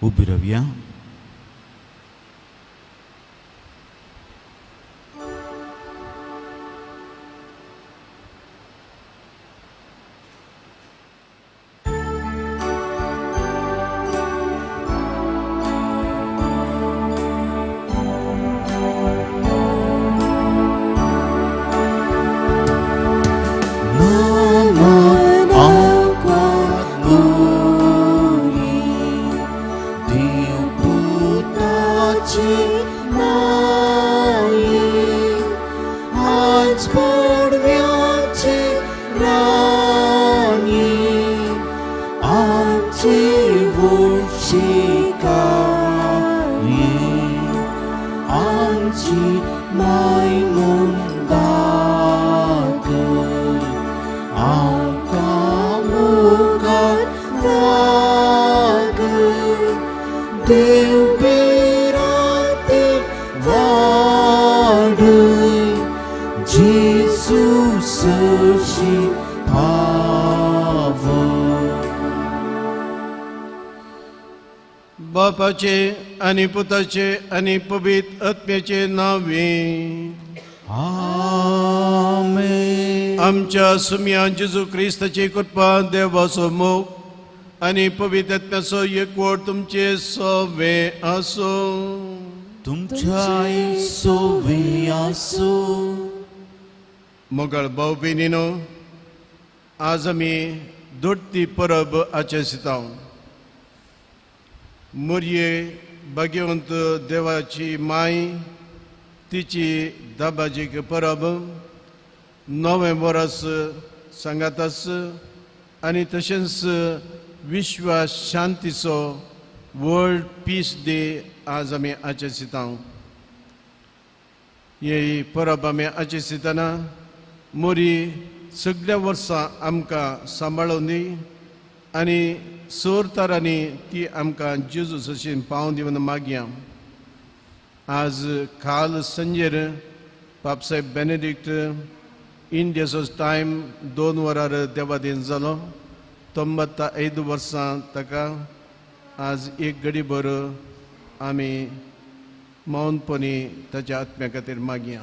उबी रावया. बापाचे आनी पुताचे आनी पवित्र आत्म्याचे नांवे आमेन. आमच्या सुम्या जेजू क्रिस्ताची कृपा, देवाचो मोग आनी पवित्र आत्म्याचो एकवट तुमचे सवे आसूं. तुमच्याय सोवे आसूं. मोगाळ भाव भयणीनो, आज आमी दोट्टी परब आचरिता. मोरये भाग्यवंत देवाची माय तिची दाबाजीक परब, नवें वर्स सांगातास आनी तशेंच विश्व शांतीचो वर्ल्ड पीस डे आज आमी आचरिता. ही परब आमी आचरितना मोरी सगळ्या वर्सां आमकां सांबाळून दी आनी सोर तरांनी ती आमकां जेजू सशीन पावून दिवन मागया. आज काल संजेर पापसाहेब बेनेडिक्ट इंडियाचो टायम 2 वरार देवादीन जालो. 95 वर्सां ताका आज एक घडीभर आमी मौनपणी ताच्या आत्म्या खातीर मागया.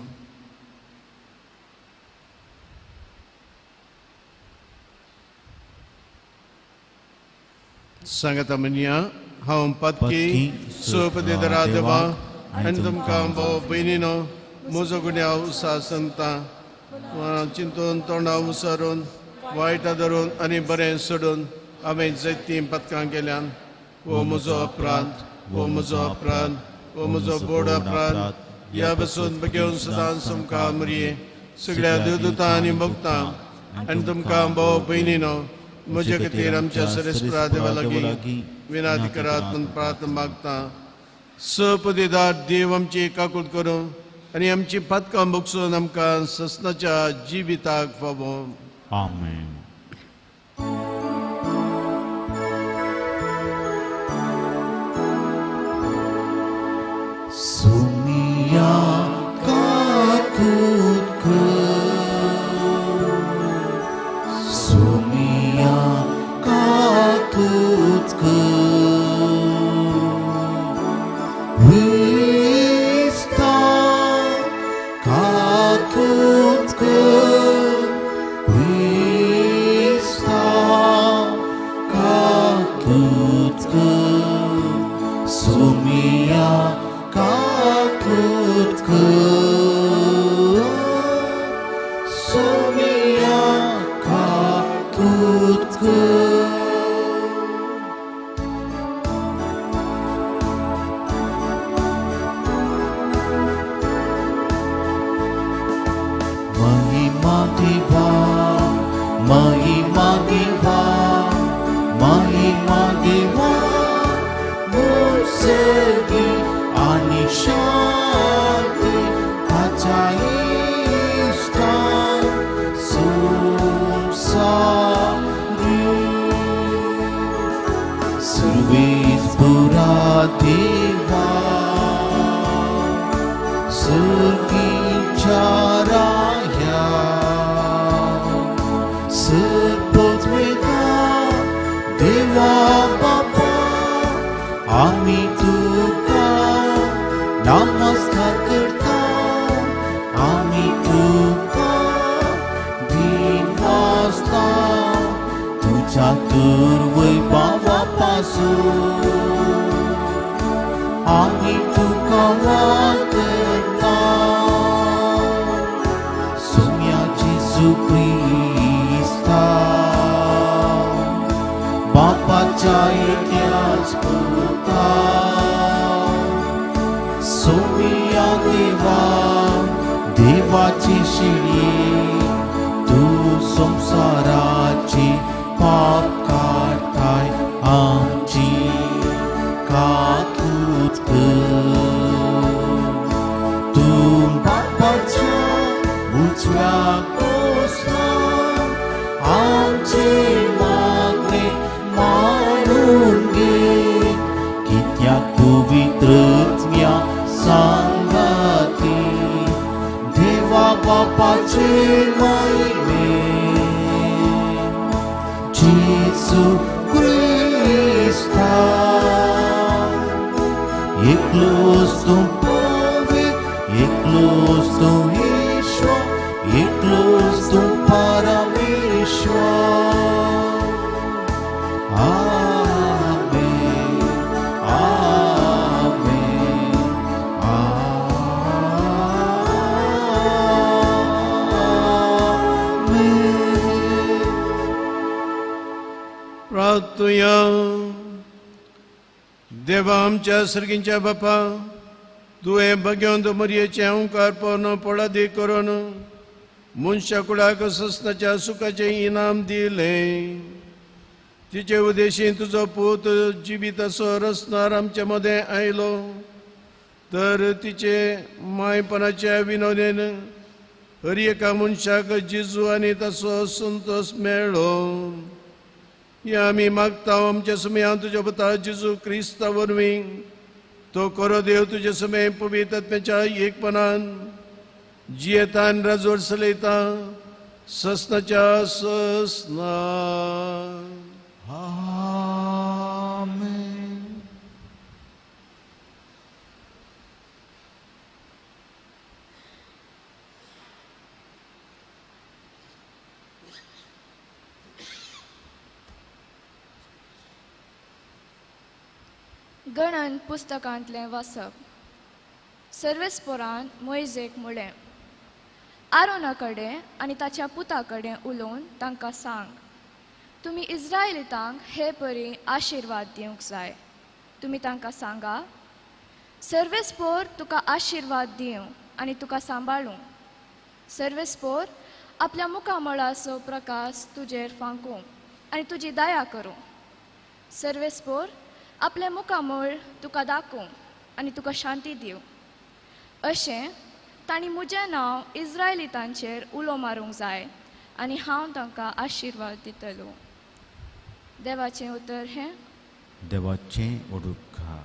सांगता म्हणया, हांव पातकी सोपदेदरा देवा आनी तुमकां भाव भयणीनो म्हजो गुन्यांव उसा सांगता. चिंतून तोंडा उसारून वायटां धरून आनी बरें सोडून हांवें जायतीं पदकां केल्यान. हो म्हजो अपराध, हो म्हजो अपराध, हो म्हजो बोड अपराध. ह्या बसून घेवन सदां समका मुरये सगळ्या देवदूतां आनी भक्तां आनी तुमकां भाव भयणीनो म्हजे खातीर आमच्या सरेस्परा देवा लागीं विनादी करात म्हूण प्रार्थना मागता. सपदेदार देव आमची काकूट करूं आनी आमची पातकां भोगसून आमकां ससनाच्या जिविताक फावो. आमेन. सुमिया काकूट कर, सुमिया काकूट कर, क्रिस्ता काकूट कर, क्रिस्ता तुमच्या दुर्वैभावा पासून आमी तुका वागता सोम्या जेजू क्रिस्ता बापाच्या एकल्याच पुता सोमिया देवा देवाची शिडी तूं संवसाराची पाप काडताय आमची काकूत कर. तूं बापाच्या उजव्या कोसला आमचे मागणे मानून घे कित्याक पवित्रत्म्या सांगाती देवा बापाचे महिमे जेजू क्रिस्ता एकलोच तूं पवित्र एकलोच तूं ईश्वर एकलोच तूं परमेश्वर. आमेन आमेन आमेन. प्रार्थुया. देवा आमच्या सर्गींच्या बापा तुवें भगवंत मरयेचें ओंकार पोवन पोळादी करून मनशा कुडाक सस्नाच्या सुखाचें इनाम दिलें. तिचे उदेशी तुजो पूत जिवीत असो रसनार आमचे मदें आयलो तर तिचे मायपणाच्या विनोदेन हर एका मनशाक जेजू आनी ताचो संतोश मेळ्ळो. हे आमी मागता आमच्या समयान तुज्या पुता जेजू क्रिस्ता वरवीं तो करो देव तुजे समय पवित्र आत्म्याच्या एकपणान जियेता आनी राजवट चलयता ससनाच्या ससना. आमेन. गणन पुस्तकांतलें वाचप. सर्वेस्पोरान मोयजेक म्हळें, आरोना कडेन आनी ताच्या पुता कडेन उलोवन तांकां सांग, तुमी इस्रायलितांक हे परी आशिर्वाद दिवंक जाय. तुमी तांकां सांगा, सर्वेस्पोर तुका आशिर्वाद दिवं आनी तुका सांबाळूं. सर्वेस्पोर आपल्या मुखामळाचो प्रकाश तुजेर फांकूं आनी तुजी दया करूं. सर्वेस्पोर आपलें मुखामळ तुका दाखोवं आनी तुका शांती दिवं. अशें तांणी म्हजें नांव इस्रायलितांचेर उलो मारूंक जाय आनी हांव तांकां आशिर्वाद दितलो. देवाचें उतर हें. देवाचें ओडुपकार.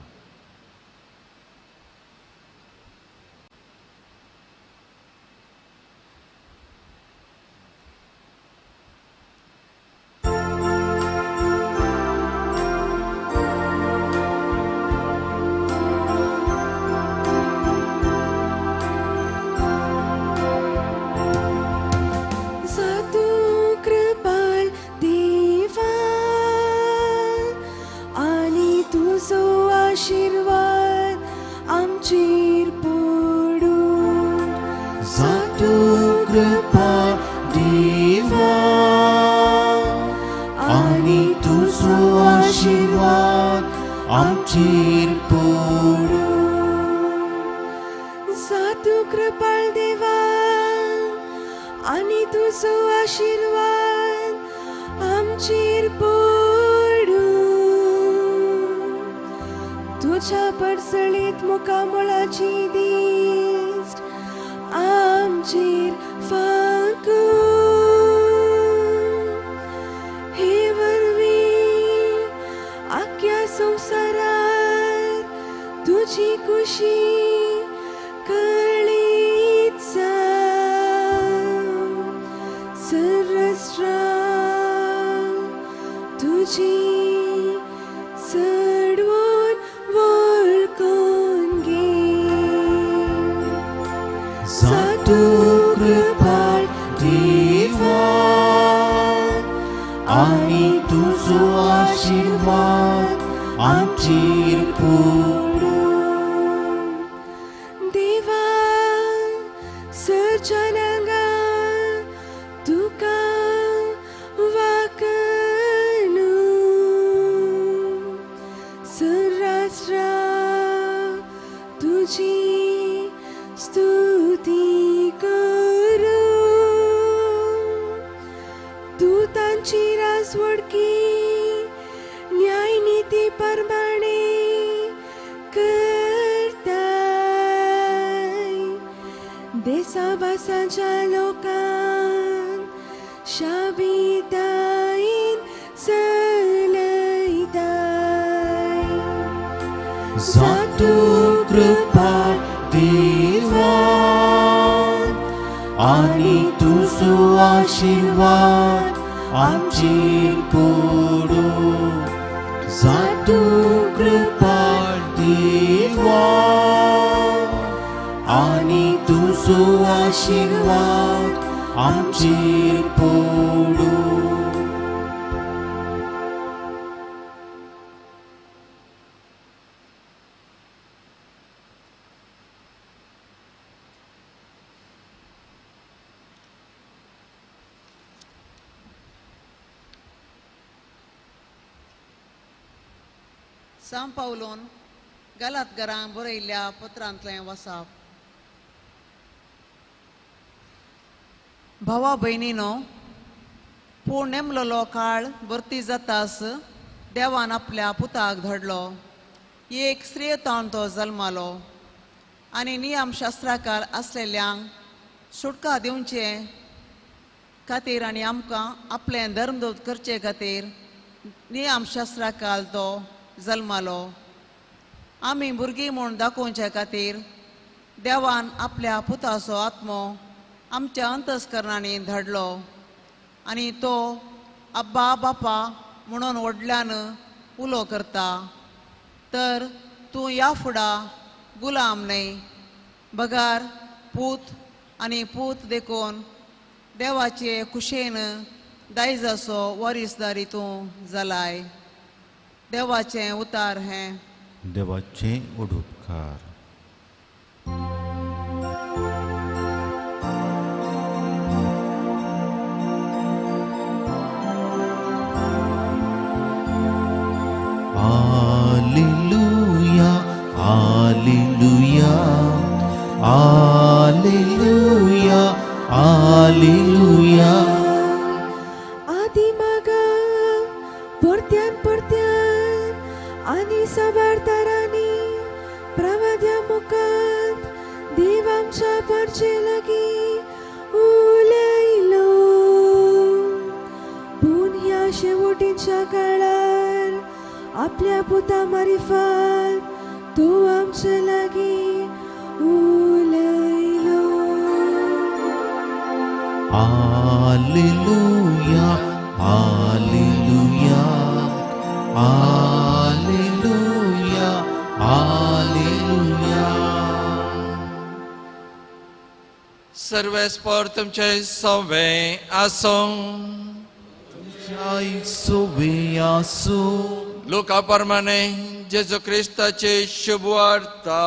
Satu कृपा आनी तुजो आशिर्वाद आमचेर पडूं. देवा सर्जनांगा तुका वाकणू सराष्ट्रा तुजी स्तुती करू. तूं तांची राजवडकी न्यायनिती प्रमाणे करताय. देसाभासाच्या लोकांक शाबितायेन चलयताय. जातू कृपा देवा आनी तुजो आशिर्वाद आमचेर पडूं. जातू कृपा देवा आनी तुजो आशिर्वाद आमचेर पडूं. सांव पावलोन गलातगरां बरयल्ल्या पत्रांतलें वसाप. भावा भयणीनो, पूण नेमलोलो काळ भरती जातास देवान आपल्या पुताक धाडलो. एक स्त्रियेतावन तो जल्मालो आनी नियमशास्त्राकार आसलेल्यांक सुटका दिवचे खातीर आनी आमकां आपलें धर्मदूत करचे खातीर नियमशास्त्राकाल तो जल्मालो. आमी भुरगीं म्हूण दाखोवचे खातीर देवान आपल्या पुताचो आत्मो आमच्या अंतस्करणांनी धाडलो आनी तो अब्बा बापा म्हणून व्हडल्यान उलो करता. तर तूं ह्या फुडा गुलाम न्हय, बगार पूत आनी पूत देखून देवाचे कुशेन दायजाचो वारीसदारी तूं जालाय. देवाचें उतार हें. देवाचे उडुपकार. Hallelujah, hallelujah, hallelujah, hallelujah. आदिमागा परत्यान परत्यान आनी साबार तरांनी प्रवाद्या मुखात देव आमच्या परचे लागीं उलयलो. पूण ह्या शेवटीच्या काळार आपल्या पुता मारिफात तूं आमचे लागीं उलयलो. Hallelujah, hallelujah, hallelujah, hallelujah. सर्वेस्पर तुमचे सवे आसूं. सोवे आसूं. लुका प्रमाणे जेजू क्रिस्ताची शुभवार्ता.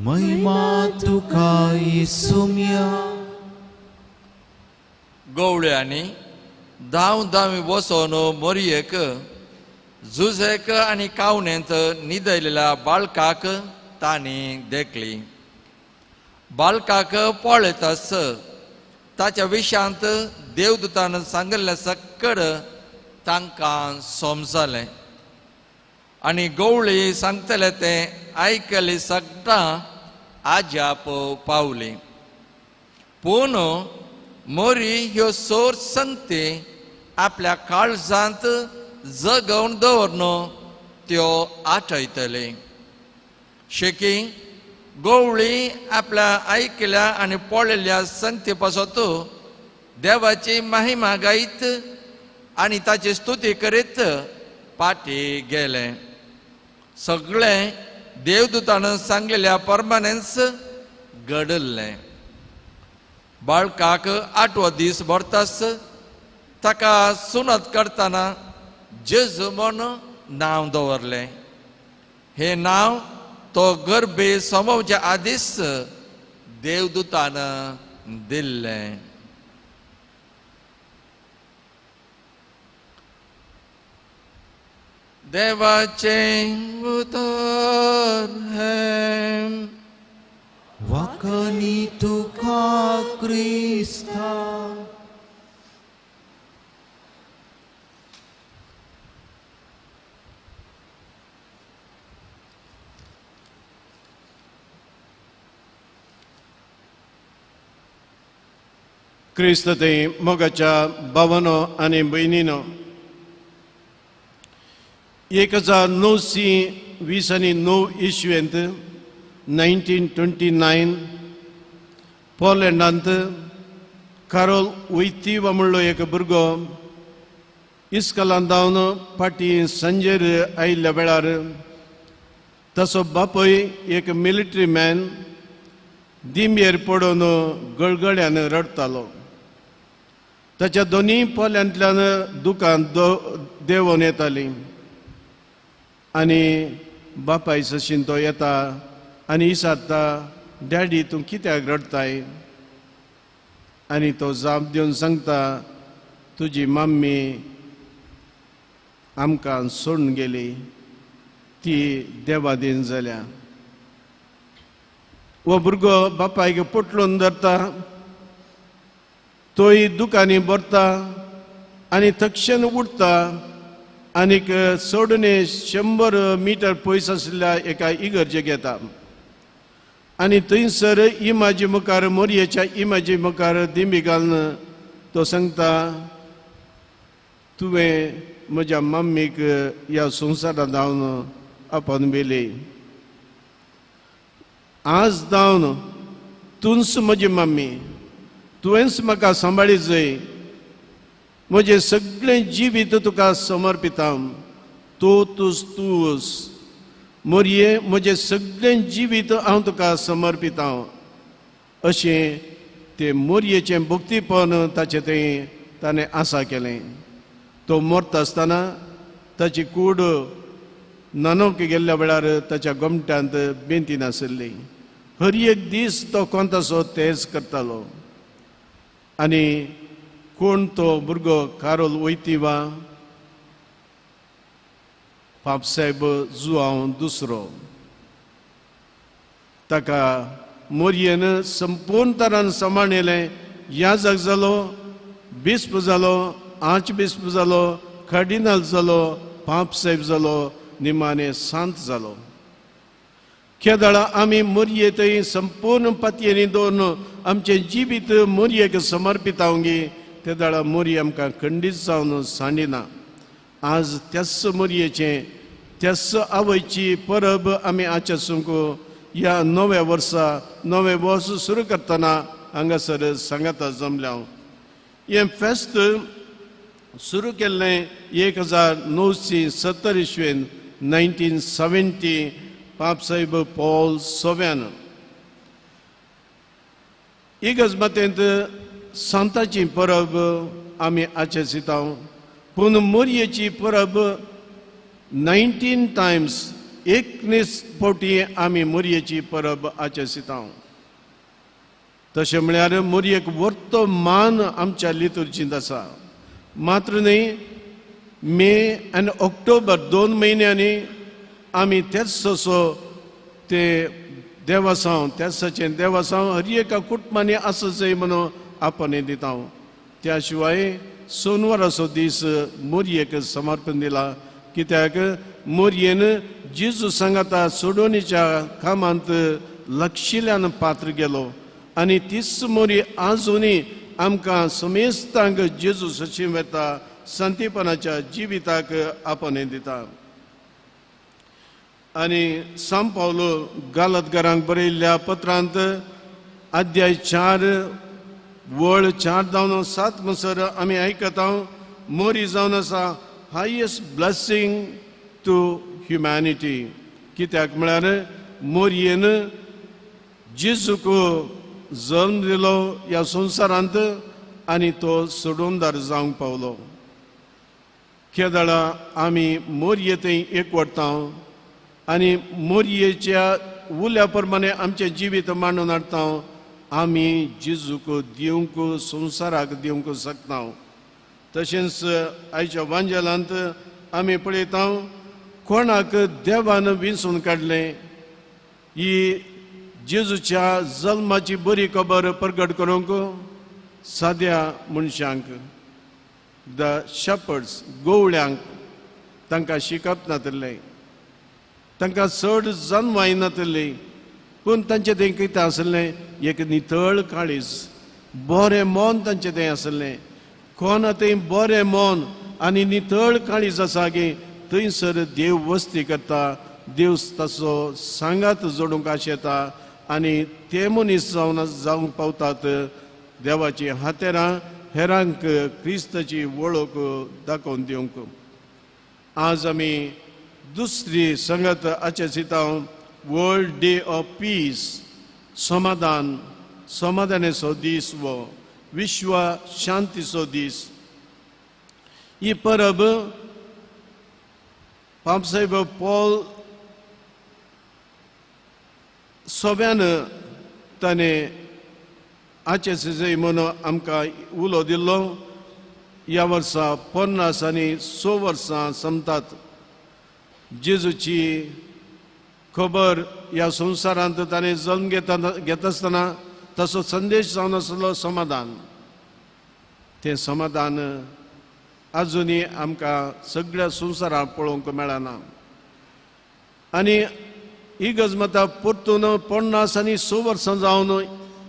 महिमा तुका येसुम्या. गवळ्यांनी धांव धांवी वचोन मोरयेक झुजेक आनी कावणेंत न्हिदयलेल्या बाळकाक तांणी देखली. बाळकाक पळयतास ताच्या विशांत देवदूतान सांगिल्लें सक्कड तांकां समजलें आनी गवळी सांगतले तें आयकली सगळां आजाप पावली. पूण मोरी ह्यो सोर संगती आपल्या काळजांत जगोवन दवरन त्यो आठयतली. शेकी गवळी आपल्या आयकल्या आनी पळयल्ल्या संगती पासत देवाची महिमा गायत आनी ताची स्तुती करीत पाटी गेले. सगळें देवदूतान सांगलेल्या परमानेंस घडल्लें. बाळकाक आठवो दीस भरतास ताका सुनत करतना जेजू म्हूण नांव दवरलें. हें नांव तो गर्भे समोवच्या आदीच देवदूतान दिल्लें. देवाचें उतर हें. वाकणी तुका क्रिस्ता. क्रिस्त ते मोगाच्या भावानो आनी भयणीनो, 1929 इसवेंत 1929 पोलंडांत कारोल वैतीवा म्हणलो एक भुरगो इस्कलान धांवन फाटीं सांजेर आयिल्ल्या वेळार ताचो बापूय एक मिलिटरी मॅन दिंबेर पडून गळगळ्यान रडटालो. ताच्या दोनूय पोल्यांतल्यान दुकान देंवोन येतालीं आनी बापाय सशीन तो येता आनी विचारता, डॅडी तूं कित्याक रडटाय? आनी तो जाप दिवन सांगता, तुजी मम्मी आमकां सोडून गेली, ती देवादीन जाल्या. हो भुरगो बापायक पोटलून धरता, तोय दुकांनी भरता आनी तक्षण उठता आनीक सोडून 100 मिटर पयस आशिल्ल्या एका इगर्जेक येता आनी थंयसर इमाजी मुखार, मोरयेच्या इमाजी मुखार दिंबी घालून तो सांगता, तुवें म्हज्या मम्मीक ह्या संवसारांत धांवन आपोवन व्हेली, आज धांवन तूंच म्हजी मम्मी, तुवेंच म्हाका सांबाळी जाय, म्हजें सगळें जिवीत तुका समर्पिता, तो तूच तूस मोरये, म्हजें सगळें जिवीत हांव तुका समर्पिता. अशें ते मोरयेचें भक्तीपण ताचें थंय ताणें आसा केलें. तो मरता आसतना ताची कूड नानोक गेल्ल्या वेळार ताच्या गोमट्यांत बेंती नाशिल्ली. हर एक दीस तो कोणतासो तेज करतालो. आनी कोण तो भुरगो कारोल वैतीवा पापसाहेब जुआंव दुसरो, ताका मोरयेन संपूर्ण तरान सांबाळिल्लें. याजक जालो, बिस्प जालो, आर्च बिस्प जालो, कार्डिनल जालो, पापसाहेब जालो, निमाणे सांत जालो. केदळा आमी मोरये थंय संपूर्ण पातयेनी दवरून आमचें जिवीत मोरयेक समर्पितावंगी, ते दळा मोरये आमकां खंडीत जावन सांडिना. आज त्याच मोरयेचें, त्याच आवयची परब आमी आचसूंक ह्या नव्या वर्सा, नवें वर्स सुरू करतना हांगासर सांगाता जमल्या. हें फेस्त सुरू केल्लें 1970 इसवेन 1970 पापसाहेब पॉल सोव्यान. इगर्जमातेंत सांताची परब आमी आचरिता, पूण मोरयेची परब 19 टायम्स 19 फावटी आमी मोरयेची परब आचरिता. तशें म्हळ्यार मोरयेक वर्तो मान आमच्या लितुर्जींत आसा. मात्र न्ही, मे आनी ऑक्टोबर 2 म्हयन्यांनी आमी त्याच असो ते देवासांव, त्याचें देवासांव हर एका कुटुंबांनी आसा जाय म्हणून आपण दिता. त्या शिवाय सोनवाराचो दीस मोरयेक समर्पण दिला, कित्याक मोरयेन जेजू सांगाता सोडोवणीच्या कामांत लक्षिल्यान पात्र गेलो आनी तीच मोरी आजुनूय आमकां समेस्तांक जेजू सची वेता संतीपणाच्या जिविताक आपण दिता. आनी सांव पावलो गालतगारांक बरयल्ल्या पत्रांत अध्याय 4 वळ 4 जावन 7 म्हणसर आमी आयकता, मोरी जावन आसा हायेस्ट ब्लेसींग टू ह्युमॅनिटी. कित्याक म्हळ्यार मोरयेन जेजूक जल्म दिलो ह्या संवसारांत आनी तो सोडोवदार जावंक पावलो. केदळा आमी मोरये थंय एकवटता आनी मोरयेच्या उल्या प्रमाणे आमचें जिवीत मांडून हाडटा. आमी जेजूक दिवंक संवसाराक दिवंक शकता. तशेंच आयच्या वांजेलांत आमी पळयता कोणाक देवान विंचून काडलें ही जेजूच्या जल्माची बरी खबर प्रगट करूंक साद्या मनशांक, the shepherds, गोवळ्यांक. तांकां शिकप नातिल्लें, तांकां चड जनवाय नातिल्ली, पूण तांचें तें कितें आसलें एक नितळ काळीज, बरें मन तांचें तें आसलें. कोणा थंय बरें मन आनी नितळ काळीज आसा की थंयसर देव वस्ती करता, देव ताचो सांगात जोडूंक आशेता आनी ते मनीस जावन जावंक पावतात देवाची हातेरां हेरांक क्रिस्ताची वळख दाखोवन दिवंक. आज आमी दुसरी संगत आचे चिंता वर्ल्ड डे ऑफ पीस, समाधान, समाधानेचो दीस वो विश्व शांतीचो दीस. ही परब पापसाहेब पॉल सोब्यान ताणें आचे सिजय म्हणून आमकां उलो दिल्लो. ह्या वर्सा 50 आनी 6 वर्सां सोंपतात. जेजूची खबर ह्या संवसारांत ताणें जल्म घेतासतना तसो संदेश जावन आसलो समाधान. तें समाधान आजुनूय आमकां सगळ्या संवसारांत पळोवंक मेळना. आनी ही गजमता परतून 50 आनी 6 वर्सां जावन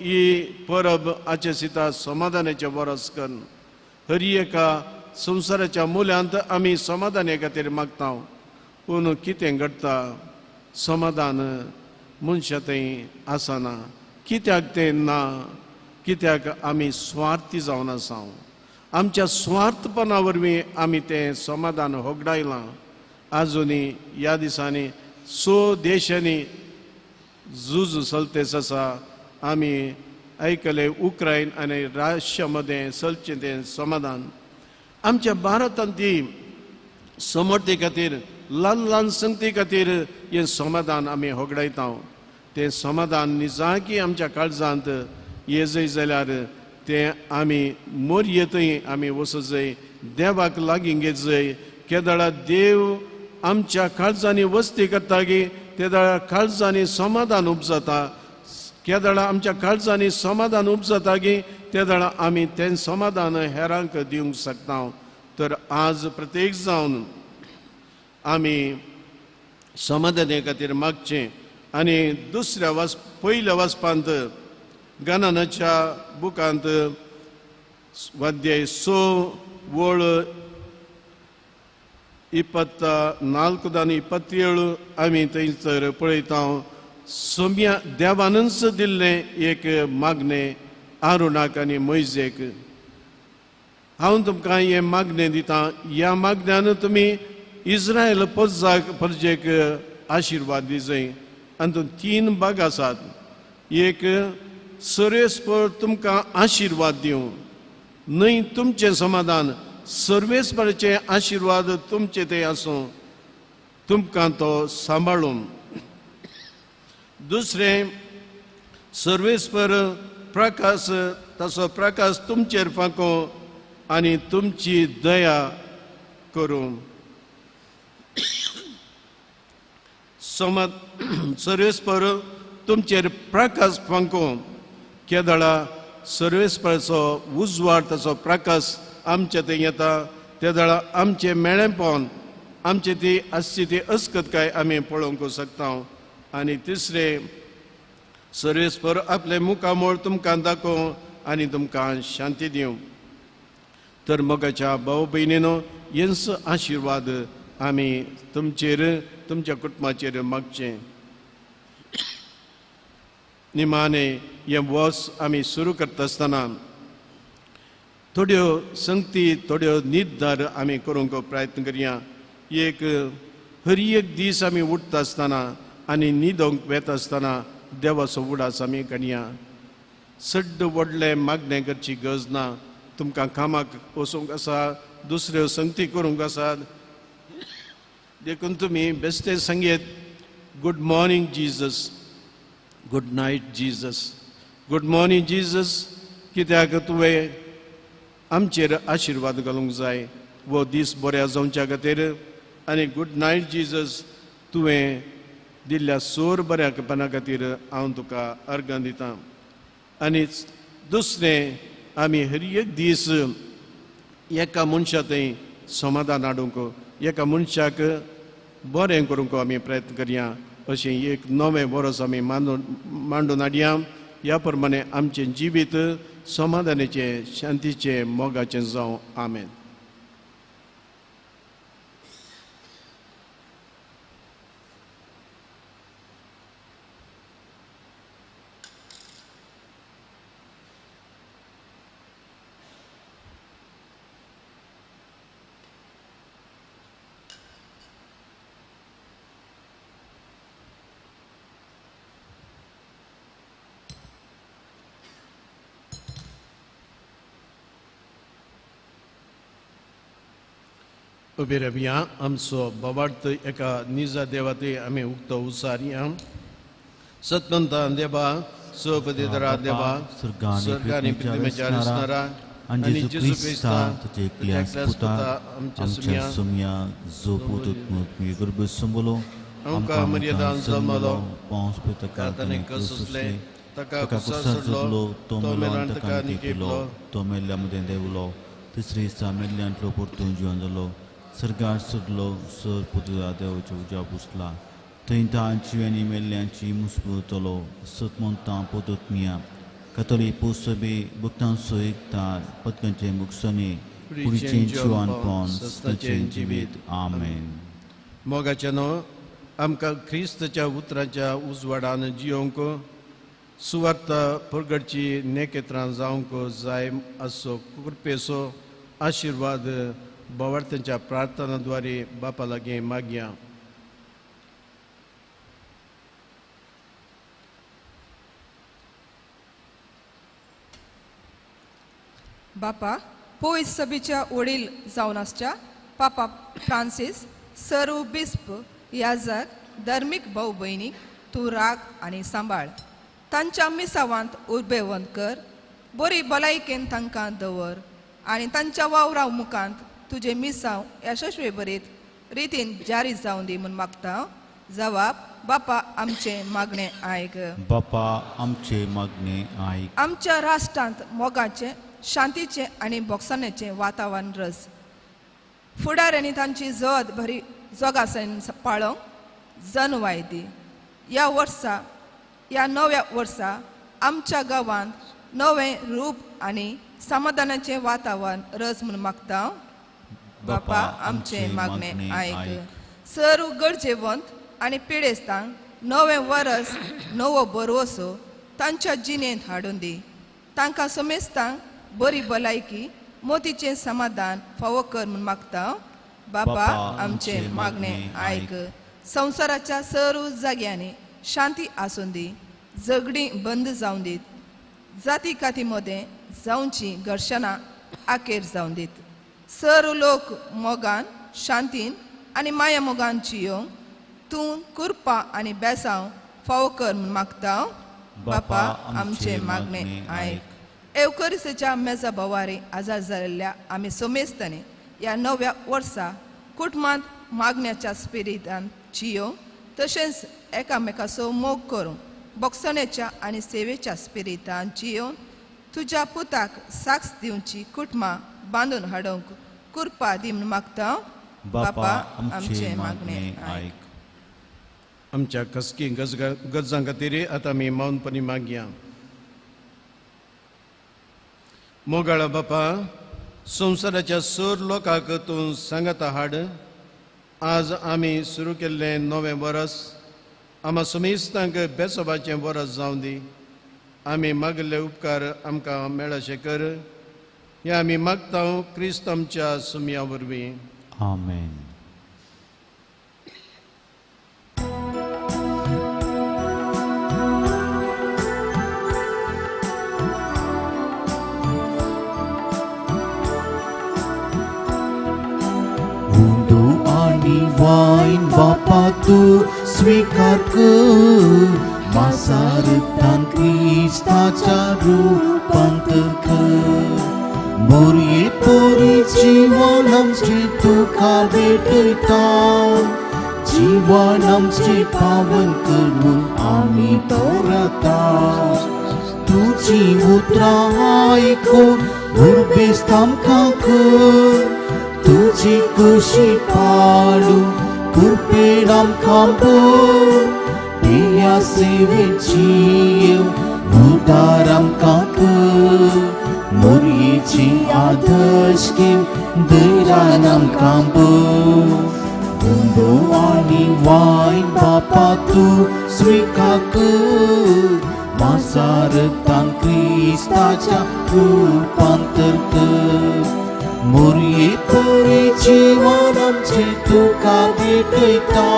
ही परब आचे सिता समाधानाचें वरस करून हर एका संवसाराच्या मुल्यांत आमी समाधाने खातीर मागता. पूण कितें घडटा, समाधान मनशा थंय आसना. कित्याक तें ना? कित्याक आमी स्वार्थी जावन आसा. आमच्या स्वार्थपणा वरवीं आमी तें समाधान होगडायलां. आजुनूय ह्या दिसांनी 6 देशांनी झूज चलतेच आसा. आमी आयकलें उक्रायन आनी रशिया मदें चलचें तें समाधान. आमच्या भारतांत ती समर्थी खातीर, ल्हान ल्हान संगती खातीर हें समाधान आमी होगडायता. तें समाधान निजाकी आमच्या काळजांत येजय जाल्यार तें आमी मोरयेतय आमी वचजय, देवाक लागीं घेतजय. केदळा देव आमच्या काळजांनी वस्ती करता की तेदळा काळजांनी समाधान उपजता. केदळा आमच्या काळजांनी समाधान उपजता की तेदळा आमी तें समाधान हेरांक दिवंक शकता. तर आज प्रत्येक जावन आमी समाधाने खातीर मागचें. आनी दुसऱ्या पयल्या वाचपांत गणनाच्या बुकांत अध्याय 6 ओळ 24 आनी 27 आमी थंयसर पळयता. सोम्या देवानूच दिल्लें एक मागणें आरुणाक आनी मोयजेक. हांव तुमकां हें मागणें दितां, ह्या मागण्यान तुमी इस्रायल परजेक आशिर्वाद दिजय. आनी 3 भाग आसात. एक, सर्वेस्पर तुमकां आशिर्वाद दिवं, न्हय तुमचें समाधान, सर्वेस्पराचे आशिर्वाद तुमचे ते आसूं, तुमकां तो सांबाळून. दुसरें, सर्वेस्पर प्रकाश, ताचो प्रकाश तुमचेर फांको आनी तुमची दया करूं. सर्वेस्पर तुमचेर प्रकाश फांको. केदळा सर्वेस्पराचो उजवाड, ताचो प्रकाश आमचे थंय येता तेदळा आमचें मेळेपण, आमची ती आसची ती अस्कतकाय आमी पळोवंक शकता. आनी तिसरें, सर्वेस्पर आपलें मुखामळ तुमकां दाखोवं आनी तुमकां शांती दिवं. तर मोगाच्या भाव भयणीनो, हेंच आशिर्वाद आमी तुमचेर, तुमच्या कुटुंबाचेर मागचें. निमाणे हें वर्स आमी सुरू करता आसतना थोड्यो संगती, थोड्यो निर्धार आमी करूंक प्रयत्न करया. एक, हर एक दीस आमी उठता आसतना आनी न्हिदोंक वेता आसतना देवाचो उडास आमी काडया. चड व्हडलें मागणें करची गरज ना. तुमकां कामाक वचूंक आसा, दुसऱ्यो संगती करूंक आसात, देखून तुमी बेस्ते सांगयत good morning Jesus, good night Jesus, good morning Jesus, कित्याक तुवें आमचेर आशिर्वाद घालूंक जाय वो दीस बऱ्या जावच्या खातीर. आनी गुड नायट जीजस, तुवें दिल्ल्या सोर बऱ्यापणा खातीर हांव तुका अर्गां दितां. आनी दुसरें, आमी हर एक दीस एका मनशा थंय समाधान हाडूंक, एका मनशाक बरें करूंक आमी प्रयत्न करया. अशें एक नवें बरोस आमी मांडून हाडया. ह्या प्रमाणे आमचें जिवीत समाधानाचें, शांतीचें, मोगाचें जावं. आमेन. उबे रावया. आमचो बाबार्थ एका निजा देवाते आमी उक्तो उसारया. सतमंता देवा, सोपदेदरा देवा, स्वर्गानी पृथ्वीच्या रचणारा आनी जेजू क्रिस्ता तुझे एकल्या पुता आमच्या सुम्या जो पूत गर्भ संबलो आमकां मर्यादान जमलो, पावस ताका ताणें कसले ताका ताका कुसार सोडलो, तो तो मेलो मेलो ताका ताका निकेपलो, निकेपलो, तो मेल्ल्या मदें देवलो, तिसरे दिसा मेल्ल्यांतलो परतून जिवन जालो, सर्गार सोडलो, सर पुता देवाच्या उज्या पुसला, थंय तांची आनी मेल्ल्यांची मुसपुतलो. सतमंतां पोतोत्मिया कथोली पोसबे भक्तांचो एकतार पदकांचे मुखसणे कुडीचें जिवानपण सस्नाचें जिवीत. आमेन. मोगाचें न्हू आमकां क्रिस्तच्या उतराच्या उजवाडान जियोंक, सुवार्थ परगडची नेकेत्रां जावंक जाय असो कृपेचो आशिर्वाद भावार्थ्यांच्या प्रार्थना द्वारे बापा लागीं मागया. बापा, पवित्र सभेच्या वडील जावन आसच्या पापा फ्रांसीस, सर्व बिस्प, याजक, धर्मीक भाव भयणीक तूं राख आनी सांबाळ. तांच्या मिसावांत उर्बेवंत कर, बरी भलायकेन तांकां दवर आनी तांच्या वावरा मुखांत तुजें मिसांव यशस्वी बरीत रितीन जारी जावं दी म्हूण मागता. जवाब बापा आमचें मागणें आयक. बापा आमचें मागणें आयक. आमच्या राष्ट्रांत मोगाचें, शांतीचें आनी बोगसाण्याचें वातावरण रस. फुडाऱ्यांनी तांची जबाबदारी जोगासायन पाळोवंक जनवाय दी. ह्या वर्सा, ह्या नव्या वर्सा आमच्या गांवांत नवें रूप आनी समाधानाचें वातावरण रस म्हूण मागता. बापा आमचें मागणें आयक. सर्व गरजेवंत आनी पिडेस्तांक नवें वरस, नवो भरवसो तांच्या जिणेंत हाडून दी. तांकां समेस्तांक बरी भलायकी, मोतीचें समाधान फावो कर म्हूण मागता. बापा आमचें मागणें आयक. संवसाराच्या सर्व जाग्यांनी शांती आसूं दी, झगडीं बंद जावं दीत, जाती काती मदें जावचीं घर्शणां आखेर जावं दीत. सर्व लोक मोगान, शांतीन आनी माया मोगान जियोंक तूं कृपा आनी बेसांव फावो कर म्हूण मागता. बापा आमचें मागणें आयक. एवकरिसेच्या मेजा भवारी आजार जाल्ल्या आमी सोमेस्तांनी ह्या नव्या वर्सा कुटुंबांत मागण्याच्या स्पिरितान जियोंक, तशेंच एकामेकाचो मोग करूंक बोगसण्याच्या आनी सेवेच्या स्पिरितान जियोवन तुज्या पुताक साक्ष दिवची कुटुंबां बांदून हाडूंक कृपा दी म्हूण मागता. बापा आमचें मागणें आयक. आमच्या खसकी गरजां खातीर आतां आमी मौनपणी मागया. मोगाळा बापा, संवसाराच्या सर लोकांक तूं सांगाता हाड. आज आमी सुरू केल्लें नवें वरस आमा समेस्तांक बेसोबाचें वरस जावं दी. आमी मागिल्ले उपकार आमकां मेळशे कर. हें आमी मागता क्रिस्त आमच्या सुमया वरवीं. आमेन. वायन बापा तूं स्वीकार कर मासारतान क्रिस्ताच्या रूपांतर कर मोरये पोरी जीवन आमचें तुका भेटयता जीवन आमचें पावन कर म्हूण आमी दवरता तुजी उतरां आयकून उर्बेस्त आमकां कर तुजी कुशी पाळून कृपेन आमकां भर पिया सेवेन जियेव उदार आमकां कर मोरयेची आदर्श घेवन धैर्यान आमकां भर उंडो आनी वायन बापा तूं स्वीकार कर मासारतान क्रिस्ताच्या रूपांतर कर मोरये पोरी जीवन आमचें तुका भेटयता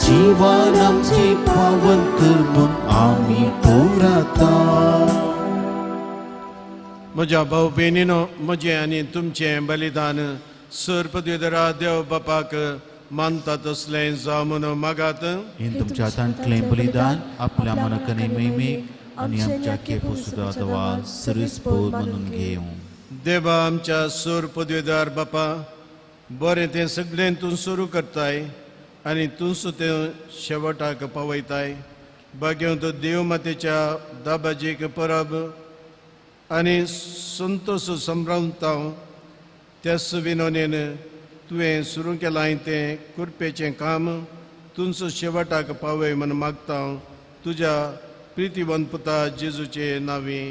जीवन आमचें पावन कर म्हूण आमी पोराता. म्हज्या भाव भयणीनो म्हजें आनी तुमचें बलिदान सर पदवीधरा देव बापाक मानता तसलें जावं म्हूण मागात. हें तुमच्या हातांतलें बलिदान आपल्या मनाकने महिमेक आनी आमच्या केपो सुद्दां सर्विसपोर म्हणून घेवं. देवा आमच्या सूर पदवीदार बापा बरें तें सगळें तूं सुरू करताय आनी तूंच तें शेवटाक पावयताय. भाग्यवंत देव मातेच्या दाबाजीक परब आनी संतोश संभ्रमता त्याच विनोनेन तुवें सुरू केलां तें कृपेचें काम तुंचो शेवटाक पावय म्हूण मागता तुज्या प्रितीवंत पुता जेजूचे नांवी.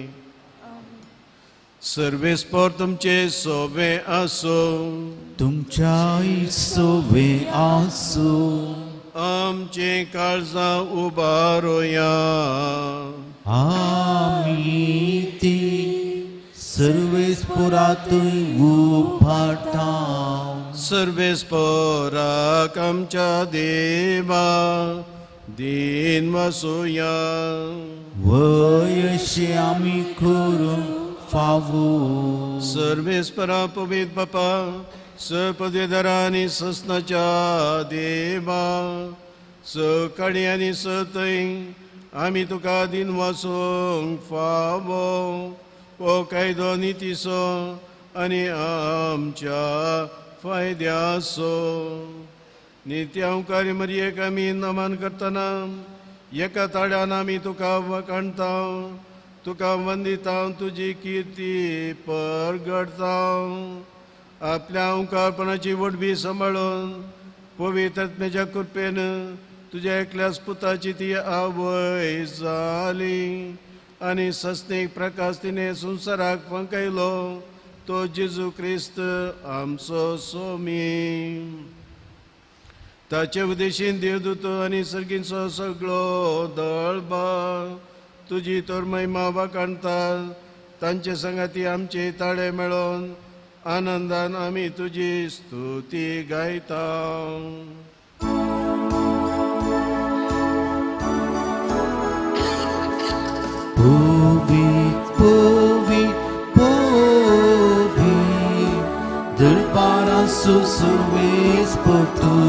सर्वेस्पोर तुमचे सोबे आसूं. तुमच्याय सोबे आसूं. आमचें काळजां उबारोया. आमी ती सर्वेस्पोरातूय उबारता. सर्वेस्पोराक आमच्या देवा दीन वसोया. वयशे आमी करूंक फावो. सर्वेस्परा पवित्र बापा सपदेधरा आनी ससनाच्या देवा सकाळी आनी सतय आमी तुका दीन वसूंक फावो. हो कायदो नितीचो आनी आमच्या फायद्याचो. नित्यांकारी मरयेक आमी नमन करतना एका ताळ्यान आमी तुका वखाणता, तुका वंदिता, तुजी किर्ती परगडता. आपल्या ओंकारपणाची वडबी सांबाळून पवित्र आत्म्याच्या कृपेन तुज्या एकल्याच पुताची ती आवय जाली आनी सस्नीक प्रकाश तिणें संवसाराक फंकयलो तो जेजू क्रिस्त आमचो सोमी. ताचे उदेशीन देवदूत आनी सर्गींचो सगळो दळबा तुजी तर महिमा वाखाणता. तांचे संगाती आमचे ताळे मेळोन आनंदान आमी तुजी स्तुती गायता. पवित्र पवित्र पवित्र दरबाराचो सर्वेस्पोर तूं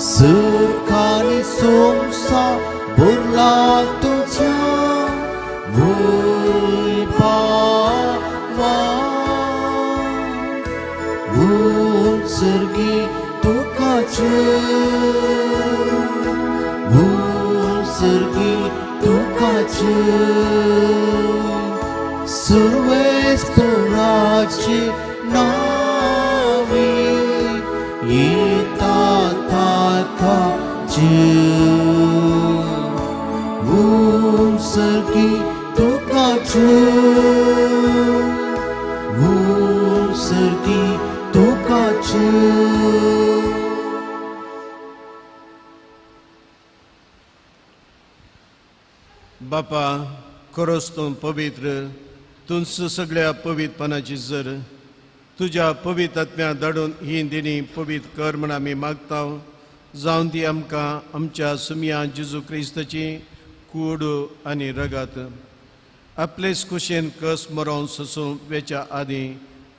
सरकारी संवसार भरला तुज्या वैभवान. उत्सर्गी तुका जय, उत्सर्गी तुका जय, सर्वेस्पोराचे नावे येता ताका जय. उत्सर्गी तुका जय, उत्सर्गी तुका जय. बापा खरोच तूं पवित्र, तूंच सगळ्या पवित्रपणाची जर तुज्या पवित्र आत्म्या धाडून ही दिणी पवित्र कर म्हण आमी मागता. जावन ती आमकां आमच्या सुमया जेजू क्रिस्ताची कूड आनी रगत आपलेच कुशेन कस मरोवन सोसूं वेच्या आदीं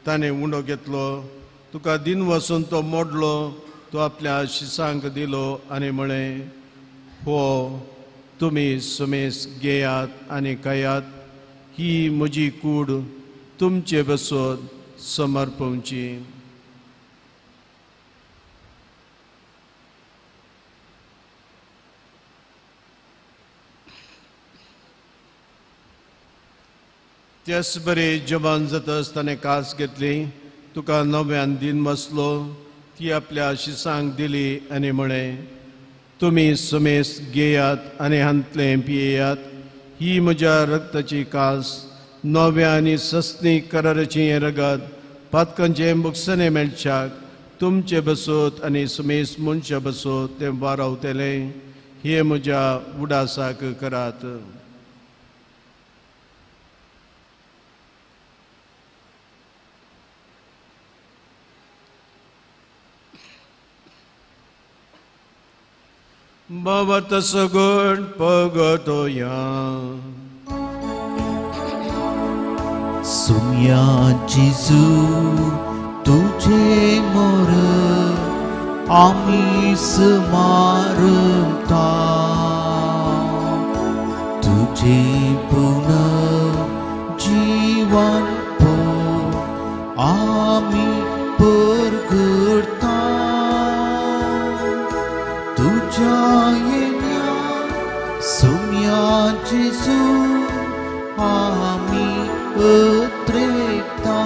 ताणें उंडो घेतलो. तुका दिन वसून तो मोडलो, तो आपल्या शिसांक दिलो आनी म्हळें, हो तुमी सुमेस घेयात आनी खायात, ही म्हजी कूड तुमचे बसोत समर्पवची. त्याच बरे जेवण जातच ताणें कास घेतली, तुका नव्यान दिन बसलो, ती आपल्या शिसांक दिली आनी म्हळें, तुमी सुमेस घेयात आनी हांतलें पियेयात, ही म्हज्या रक्ताची कास, नव्या आनी सस्नी कराराची हें रगत पातकांचें बुकसणें मेळच्याक तुमचे बसोत आनी सुमेस मनशा बसोत तें वारावतलें, हें म्हज्या उडासाक करात. भवत सगुण पगतोया. सुम्या जेजू तुझे मोर आमी स्मारता, तुझे पुनः जीवन पो आमी परगडता, तुझ्या येण्या सुम्या जेजू आमी अत्रेता.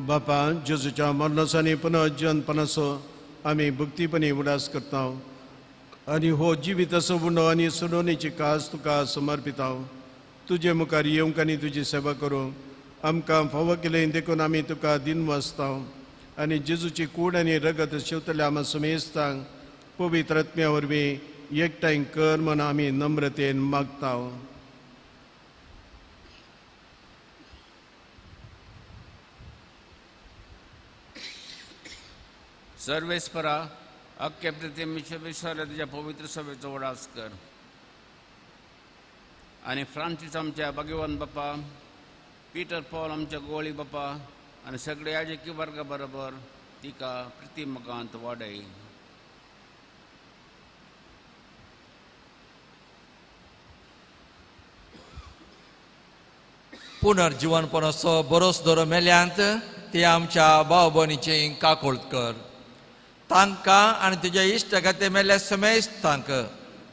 बापा, जेजूच्या मरणाचो आनी पुनर्जन्मपणाचो आमी भक्तीपणी उडास करता आनी हो जिवीत असो उंडो आनी सुडोवणेची कास तुका समर्पिता. तुजे मुखार येवंक आनी तुजी सेवा करूंक आमकां फावो केलें देखून आमी तुका दिन वाचता आनी जेजूची कूड आनी रगत शेवतल्या आमा समेस्तांक पवित्र आत्म्या वरवीं एकठांय कर म्हूण आमी नम्रतेन मागता. सर्वेस्परा अख्खे प्रतिमेच्या विश्वाला तुज्या पवित्र सभेचो उडास कर आनी फ्रांसीस आमच्या भाग्यवान बापा, पीटर पॉल आमच्या गोळी बापा आनी सगळे याजकी वर्गा बरोबर तिका प्रतिमकांत वाडय. पुनर्जीवनपणाचो बरोस दर मेल्यांत ते आमच्या भाव भयणीची काकोळत कर. तांकां आनी तुज्या इश्ट खातीर मेल्ल्या समेस्तांक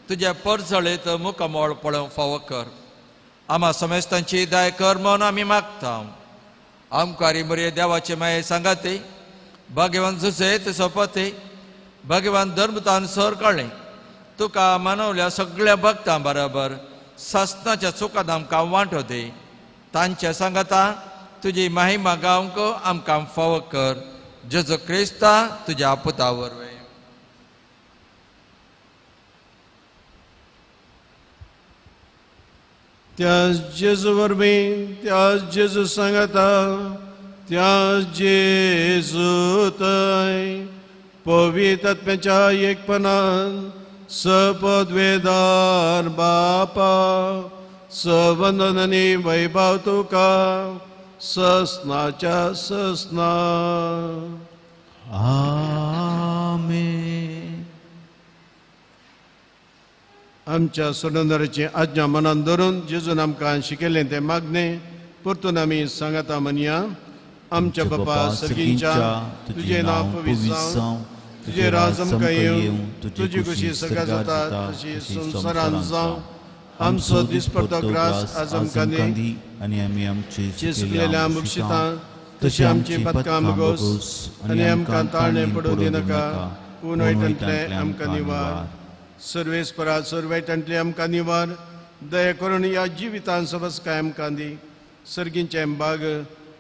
तुज्या परजळीत मुखामळ पळोवंक फावो कर. आमा समेस्तांची दया कर म्हूण आमी मागता. आमकारी मरे देवाचे माये सांगाते भाग्यवान जुसेत सोपते भाग्यवान धर्मतान सर कळ्ळें तुका मानवल्या सगळ्या भक्तां बरोबर सासनाच्या चुकांत आमकां वांटो दी. तांच्या सांगाता तुजी महिमा गावंक आमकां फावो कर. जेजू क्रिस्ता तुज्या पुता वरवीं. त्याच जेजू वरवीं, त्याच जेजू सांगाता, त्याच जेजू थंय पवित्र आत्म्याच्या एकपणान सपदवेदार बापा सवंदन आनी वैभव तुका ससनाच्या ससना. आमेन. आमच्या सोडणाराची आज्ञा मनान धरून जेजून आमकां शिकयलें तें मागणें परतून आमी सांगाता म्हणया. आमच्या बापा सर्गींच्या, तुजें नांव पवित्र जावं, तुजें राज आमकां येवं, तुजी खुशी सगळ्या जाता तशी संवसारांत जावं. आमचो दिसपडतो ग्रास आज आमकां दी आनी आमी आमची चुकलेल्या बक्षितां तशी आमची पदकां भोगोस आनी आमकां ताळणें पडूं दिनाका, पूण वायटांतलें आमकां निवार. सर्वेस्परा सर्वायटांतलें आमकां निवार. दया करून ह्या जिवितान सबसकाय आमकां दी. सर्गींचें बाग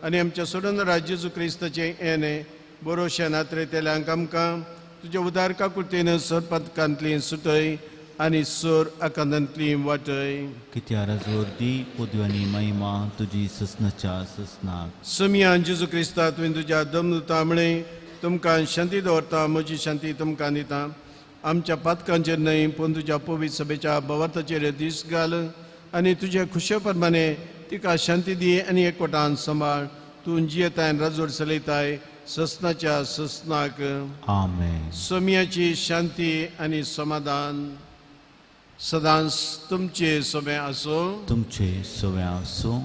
आनी आमच्या सोडणारा जेजू क्रिस्ताचें येणें बरोशे नात्रेतेल्यांक आमकां तुज्या उदार काकुळतेन सर पदकांतली सुटय आनी सोर आकांतांतली वाटय. कित्या राजवर्दी पदवी आनी महिमा तुजी ससनाच्या ससनाक. समियान जेजू क्रिस्ता तुवें तुज्या दमदुता म्हळें, तुमकां शांती दवरता, म्हजी शांती तुमकां दिता. आमच्या पातकांचेर न्हय पूण तुज्या पवित्र सभेच्या भवार्थाचेर दीस घाल आनी तुज्या खुशे प्रमाणे तिका शांती दी आनी एकवटान सांबाळ. तूं जियेताय राजवट चलयताय ससनाच्या ससनाक. आमेन. सोम्याची शांती आनी समाधान सदांच तुमचे सवे आसूं. तुमचे सवे आसूं.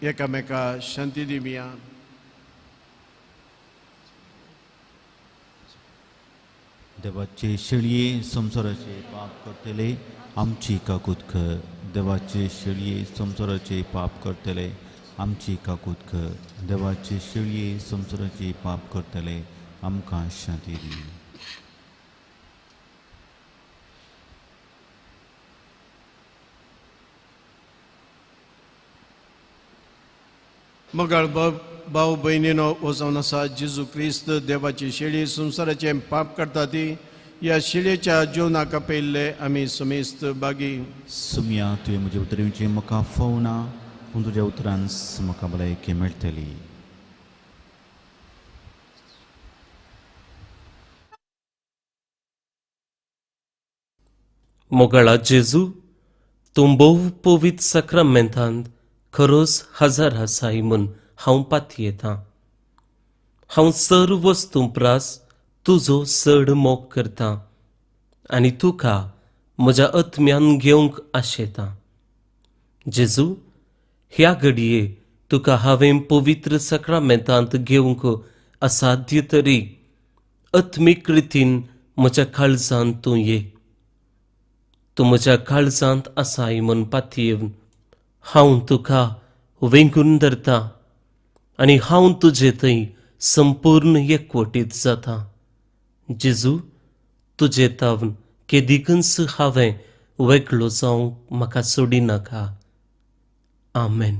एकामेका शांती दिवया. देवाचे शेळये संवसाराचे पाप करतले आमची काकूत कर. देवाचे शेळये संवसाराचे पाप करतले आमची काकूत कर. देवाचे शेळये संवसाराचे पाप करतले आमकां शांती दी. मगाळ भाव भयणीनो, हो जावन आसा जेजू क्रिस्त देवाची शेळी संवसाराचें पाप करता ती ह्या शेळयेच्या जेवणाक आपयल्ले आमी समेस्त बागी. सुम्या, तुवें म्हज्या उतरांचें म्हाका फोवना, पूण तुज्या उतरान म्हाका भलायकी मेळटली. मोगाळा जेजू, तूं भोव पवित्र साक्रामेंतांत खरोच हजार आसाय म्हूण हांव पातयेतां. हांव सर्व वस्तूं प्रास तुजो चड मोग करतां आनी तुका म्हज्या आत्म्यान घेवंक आशेतां. जेजू, ह्या घडये तुका हांवें पवित्र साक्रामेंतांत घेवंक असाध्य तरी आत्मीक रितीन म्हज्या काळजांत तूं ये. तूं म्हज्या काळजांत आसाय म्हूण पातयेवन हांव तुका वेंगून धरता आनी हांव तुजे थंय संपूर्ण एकवटीत जाता. जेजू, तुजे तावन केदिकूच हांवें वेगळो जावंक म्हाका सोडिनाका. आमेन.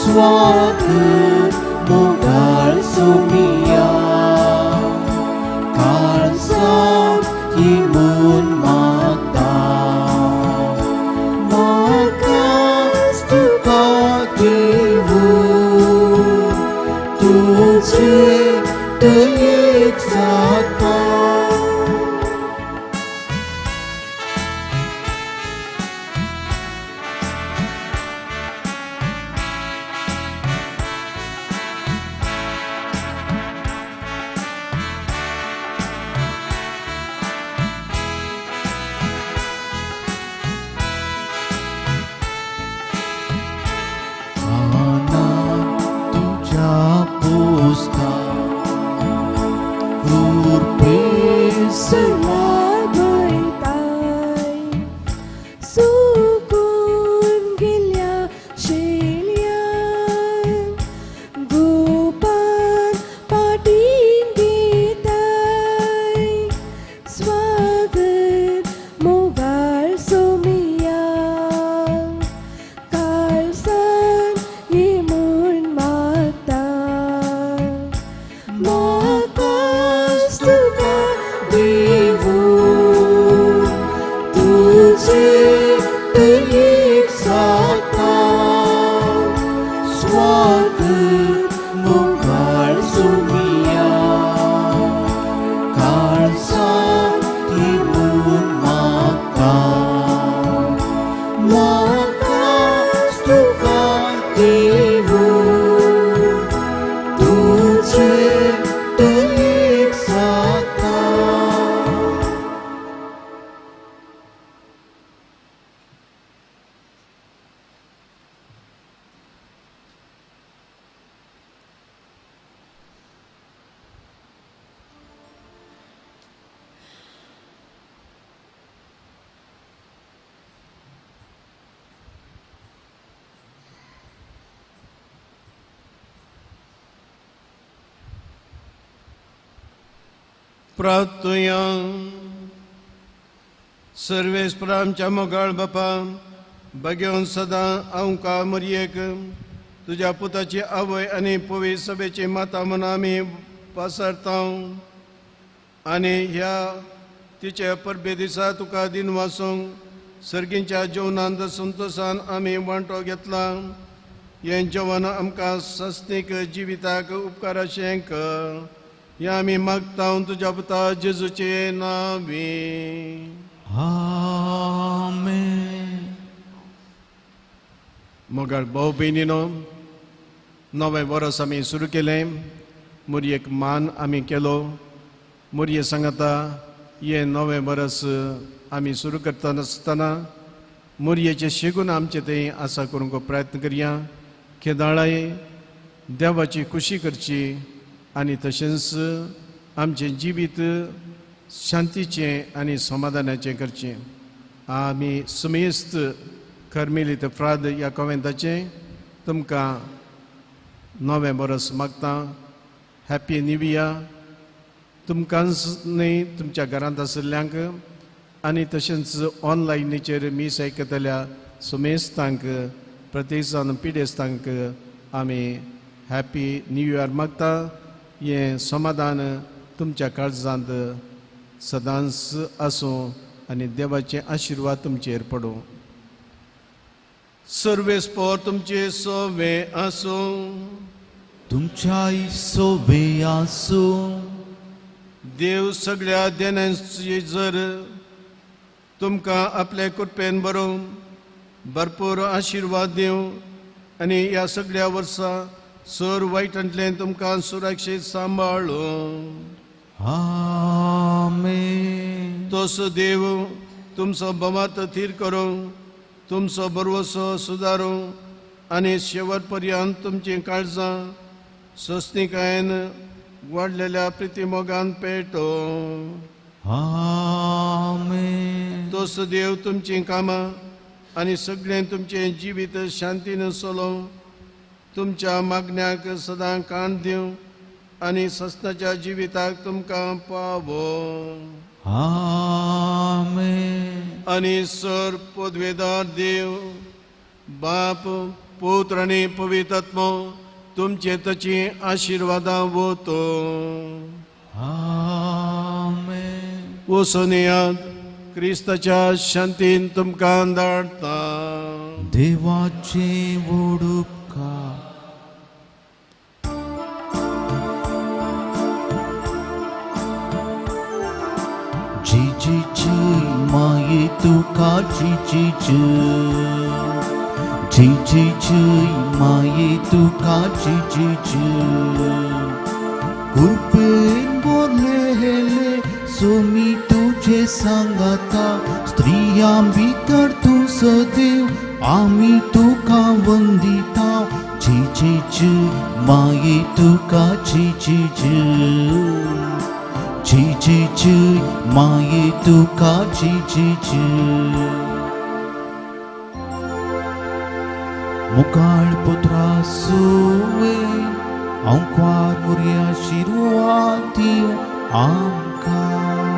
स्वागत मोगाळ सोमिया काळजांत येवन मागता म्हाकाच तुका दिवूं तुजे दयेक जाता. प्रार्थुया. सर्वेस्पर आमच्या मोगाळ बापा, बगेवन सदां आमकां मरयेक तुज्या पुताची आवय आनी पवित्र सभेची माता म्हूण आमी पासरता आनी ह्या तिचे परबे दिसा तुका दिन वासूंक सर्गींच्या जेवणांत संतोशान आमी वांटो घेतला. हें जेवण आमकां सस्नीक जिविताक उपकाराशें कर. हें आमी मागता तुज्या पुता जेजूचे नांवी. आमेन. मोगाळ भाव भयणीनो, नवें वर्स आमी सुरू केलें. मुरयेक मान आमी केलो. मुरये सांगता हें नवें वर्स आमी सुरू करता नासतना मुरयेचें शिकून आमचें थंय आसा करूंक प्रयत्न करया. केदाळाय देवाची खुशी करची आनी तशेंच आमचें जिवीत शांतीचें आनी समाधानाचें करचें. आमी समेस्त कर्मेलीत फ्राद ह्या कोवेंताचें तुमकां नवें वर्स मागता. हॅपी न्यू इयर तुमकांच न्हय, तुमच्या घरांत आशिल्ल्यांक आनी तशेंच ऑनलायनीचेर मीस आयकतल्या समेस्तांक, प्रत्येक जाण पिडेस्तांक आमी हॅपी न्यू इयर मागता. हें समाधान तुमच्या काळजांत सदांच आसूं आनी देवाचे आशिर्वाद तुमचेर पडूं. सर्वेस्पोर तुमचे सोवे आसूं. तुमच्याय सोवे आसूं. देव सगळ्या देण्यांची जर तुमकां आपले कृपेन बरोवन भरपूर आशिर्वाद दिवं आनी ह्या सगळ्या वर्सा सर वायटांतल्यान तुमकां सुरक्षीत सांबाळूं. आमेन. तोस देव तुमचो भवार्थ थीर करूं, तुमचो भरवसो सुदारूं आनी शेवट पर्यंत तुमचीं काळजां सोंसणीकायेन वाडलेल्या प्रितीमोगान पेटोवं. आमेन. तोस देव तुमचीं कामां आनी सगळें तुमचें जिवीत शांतीन चलोवं, तुमच्या मागण्याक सदां कान दिवं आनी सस्नाच्या जिविताक तुमकां पावोवं. आमेन. आनी सर पदवेदार देव बाप पुत्र आनी पवित्र आत्मो तुमचे ताची आशिर्वादां वतो. आमेन. वसोनियात क्रिस्ताच्या शांतीन तुमकां धाडटा. देवाचे व्हड उपकार. जी जी जी माये तुका जी जी जी जी जी जी माये तुका जी जी जी कृपेन बोरलेले सोमी तुझे सांगता स्त्रियां भितर तूं सदैव आमी तुका वंदिता. जी जी जी माये तुका जी जी जी जी जी जी माये तुका जी जी जी. मुखाळ पुत्रा सुवे अंक्वार मुरया शिरवाद दिवं आमकां.